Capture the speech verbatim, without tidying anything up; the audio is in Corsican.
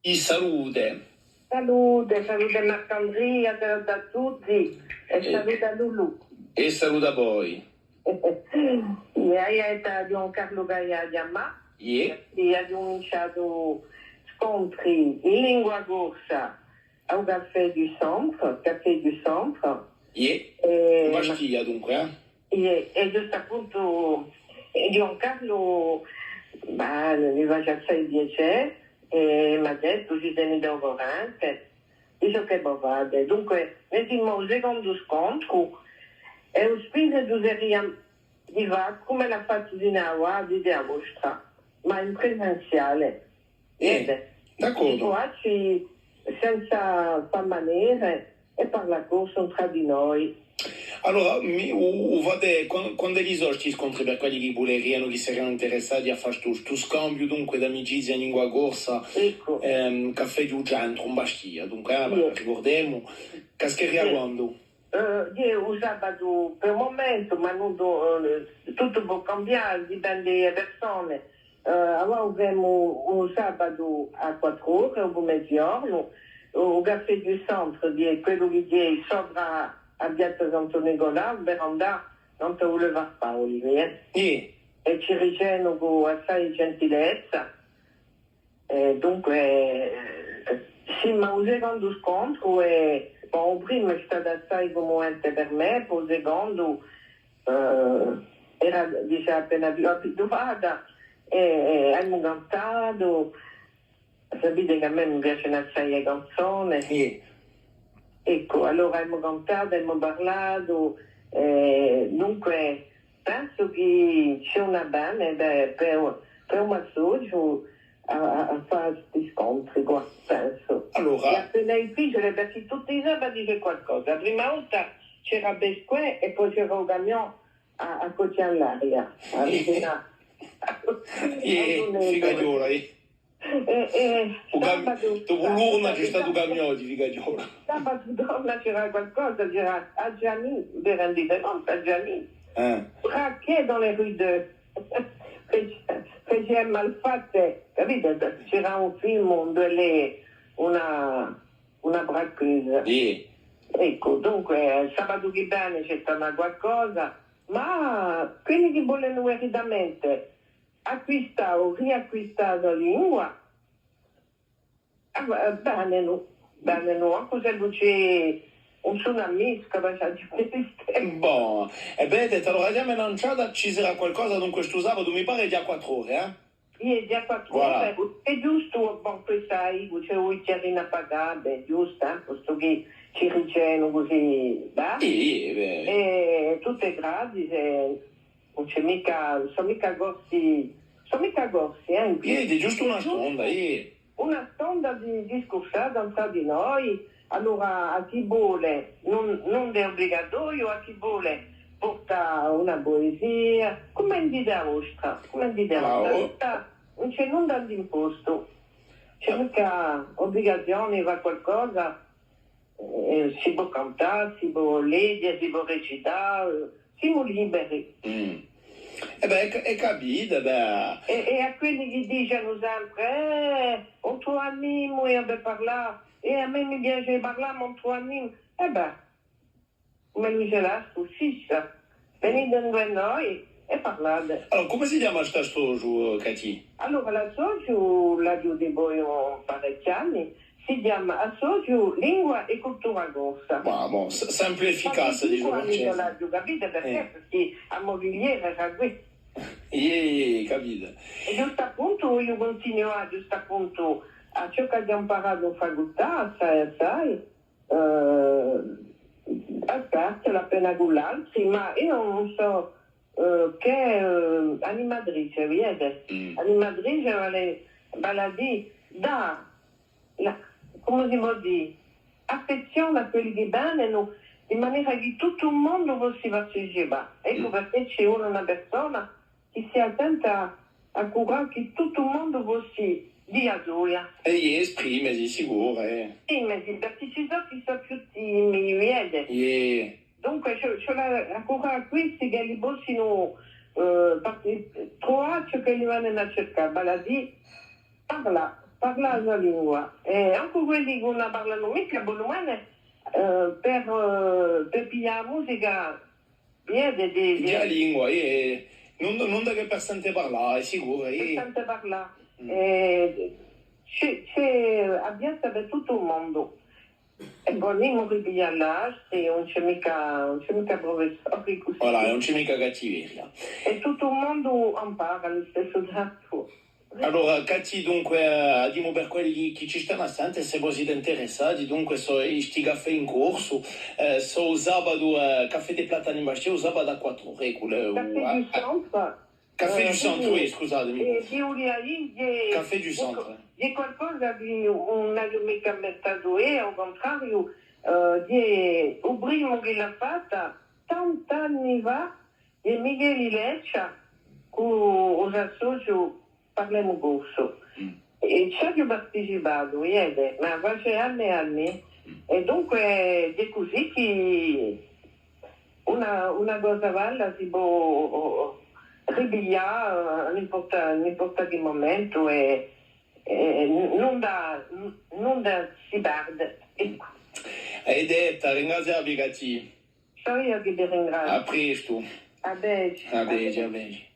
I salute. Salute, salute Marcandria, salute à tutti è salute à Lulù. È salute à voi. Iè, iè, hè Ghjuvan Carlu chì hà chjamatu. Iè. Chì hà annunciatu scontri in lingua corsa à u Café du Centre, Café du Centre. Iè. In Bastia, dunque, eh? È, è ghjustu appuntu, eh, Ghjuvan Carlu, ma, li face assai piacè, è m'hà dettu, ci tenite à u currente, dice chì vo fate. Dunque, ne simu à u secondu scontru, è u spiritu seria di fà, cum'ellu hà fattu sin'à avà, dite a vostra, ma in presenziale. Eh, d'accordu. Quì, senza fà manere è parlà corsu trà di noi. Allora, mi, u, u fate, quan-, quand'elli sò sti scontri per quelli chì vulerianu, chì serianu interessati à fà stu, stu scambiu, dunque, d'amicizia in lingua corsa, eccu, ehm, Café du Centre, in Bastia, dunque, eh, ricurdemu, cascheria quandu? Eh, iè, u sabatu per u mumentu, ma ùn, eh, tuttu pò cambià, dipende da e persone. Eh, avà u femu u sabatu à quattru ore, u meziornu, u Café du Centre, hè quellu chì hè sopra à piazza Santu Niculà, per andà nant'à u Boulevard Paoli, eh. È ci ricevenu cù assai gentilezza. Eh, dunque, eh, simu à u secondu scontru è, bon, u primu hè statu assai cummuvente per mè, po u secondu, eh, era, dice, appena più abituata, è, è avemu cantatu, sapete chì à mè mi piacenu assai e canzone. Eccu, allora avemu cantatu, avemu parlatu, eh, dunque, pensu chì ci hè una bene per, per, per un associu à, à, à fà sti scontri quì, pensu. Allora. Hè appena difficiule perchè tutti i sabati ci hè qualcosa. A prima volta c'era Besquè è po c'era u camion à, à coccià l'aria, à avvicinà. Iè, figaghjola, eh. È, è dopu l'urna ci hè statu u camion di figaghjola. Sabatu torna, c'era qualcosa, c'era Adjani, vi rendite contu, Adjani? Braquet dans les rues de, fece, fece e malfatte, capite? C'era un film induve lei hè una, una braqueuse. Eccu, dunque, sabatu chì vene ci hè torna qualcosa, ma quelli chì volenu veritamente acquistà o riacquistà a so lingua, eh, venenu, venenu, ancu s'ellu ci hè un tsunami, capace di esiste. Bon, è bè, allora, diamu un'anciata, ci sarà qualcosa, dunque, stu sabatu, mi pare, di à quattru ore, eh? Iè, di à quattru ore, hè ghjustu, bon, questa hè, ci hè u bichjerinu à pagà, bè, ghjustu, eh, postu chì ci ricevenu cusì, bè? Iè, iè, bè. È tuttu hè gratisi, eh. Ùn ci hè micca, sò micca corsi, sò micca corsi, eh, in più. Iè, hè ghjustu una stonda, iè. Una stonda di, di discursata trà di noi, allora à chì vole, ùn, ùn hè obligatoriu, à chì vole porta una puesia, cum'è dite a vostra, cum'è dite a vostra. Ùn ci hè nunda d'impostu. Ci hè micca obligazione di fà qualcosa. Eh, si pò cantà, si pò leghje, si pò recità, eh, simu liberi. È bè, hè, hè capitu, bè. È, è à quelli chì dicenu sempre, eh, ùn truvemu micca per parlà, è à mè mi piace di parlà, ma ùn trovu micca. È bè, cum'ellu dice l'altru, sissa. Venite ind'è noi è parlate. Allora, cumu si chjama st'associu, Cathy? Allora, l'associu l'aghju dipoi un parechji anni, si chjama Associu Lingua è Cultura Corsa. Bon, bon, simple è efficace, dicemu. L'aghju capita perchè, perchè a mo filiera era quì. Iè, iè, capita. È ghjustu appuntu, vogliu cuntinuà, ghjustu appuntu, à ciò ch'aghju amparatu in facultà, assai, assai. Eh, à spartela appena cù l'altri, ma eiu ùn sò, eh, chè, eh, animatrice, vede? Animatrice vale, vale à dì, dà, cumu si pò dì, affezzione à quelli chì venenu, di manera chì tuttu u mondu possi participà. Eccu perchè ci vole una persona chì sia attenta à curà chì tuttu u mondu possi dì a soia. È iè, esprimesi, sicuru, eh. Esprimesi, perchè ci sò chì sò più timidi, vede? Iè. Dunque, ci, ci vole à curà à questi ch'elli possinu, eh, parti-, truvà ciò ch'elli venenu à circà, vale à dì, parlà. parlà a so lingua. È ancu quelli chì ùn a parlanu micca, bonu o male, eh, per, eh, per piglià a musica, vede, di, di... Piglià a lingua, eh, ùn, ùn hè chè per sente parlà, hè sicuru, eh. Per sente parlà. Mm. Eh, ci hè, ci hè a piazza per tuttu u mondu. È po ùn ripiglià l'astri, ùn ci hè micca, ùn ci hè micca prufessori cusì. Voilà, ùn ci hè micca cattiveria. È tuttu u mondu ampara à u listessu tempu. Allora, Cathy, dunque, eh, dimu per quelli chì ci stanu à sente, s'è vo site interessati, dunque, sò sti caffè in corsu, eh, sò u sabatu, eh, Café des Platanes in Bastia, u sabatu à quattru ore, cù le... Café du Centre. Café du Centre, oui, scusatemi. Eh, quindi, eh, di u Liaì, di, Café du Centre, eh, di qualcosa chì ùn aghju micca inventatu eiu, à u cuntrariu, eh, di u primu chì l'hà fatta, tant'anni fà, di Micheli Leccia, cù u so associu Parlemu Corsu. Mm. È ci aghju participatu, vede, ma face anni è anni. Mm. È dunque, hè cusì chì una, una cosa bella si pò ripiglià, eh, ùn importa, ùn importa chì mumentu, è, è nunda, nunda si perde. Eccu. Hè detta, ringrazià vi, Cathy. Sò eiu chì vi ringraziu. À prestu. À vedeci. À vedeci, à vedeci.